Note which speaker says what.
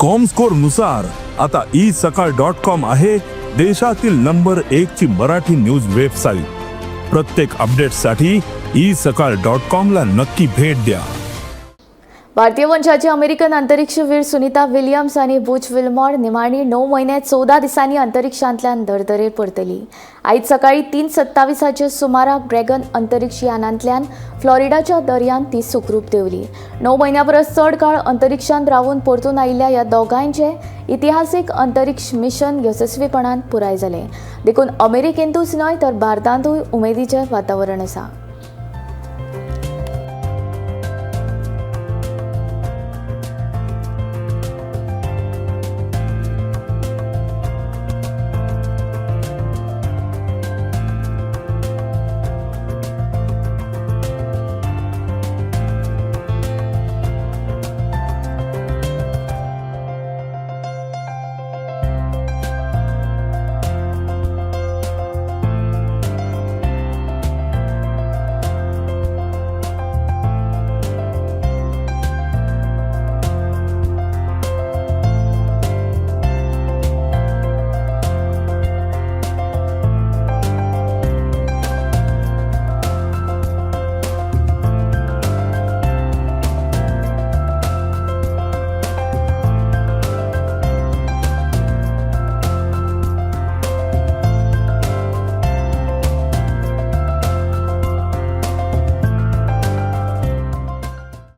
Speaker 1: Comscore नुसार आता E सकाळ .कॉम आहे देशातील नंबर एक ची मराठी न्यूज वेबसाईट. प्रत्येक अपडेटसाठी ई सकाळ .कॉम ला नक्की भेट द्या.
Speaker 2: भारतीय वंशाची अमेरिकन अंतरिक्षवीर सुनीता विल्यम्स आनी बुच विल्मॉर निमाणी 9 म्हयने 14 दिसांनी अंतरिक्षांतल्यान धर्तरेर परतली. आयज सकाळी 3:27च्या सुमाराक ड्रॅगन अंतरिक्ष यानांतल्यान फ्लॉरिडाच्या दर्यांत ती सुखरूप देंवली. 9 म्हयन्या परस चड काळ अंतरिक्षांत रावून परतून आयिल्ल्या ह्या दोगांयचें इतिहासीक अंतरिक्ष मिशन येसस्वीपणान पुराय जालें. देखून अमेरिकेंतूच न्हय तर भारतांतूय उमेदीचें वातावरण आसा.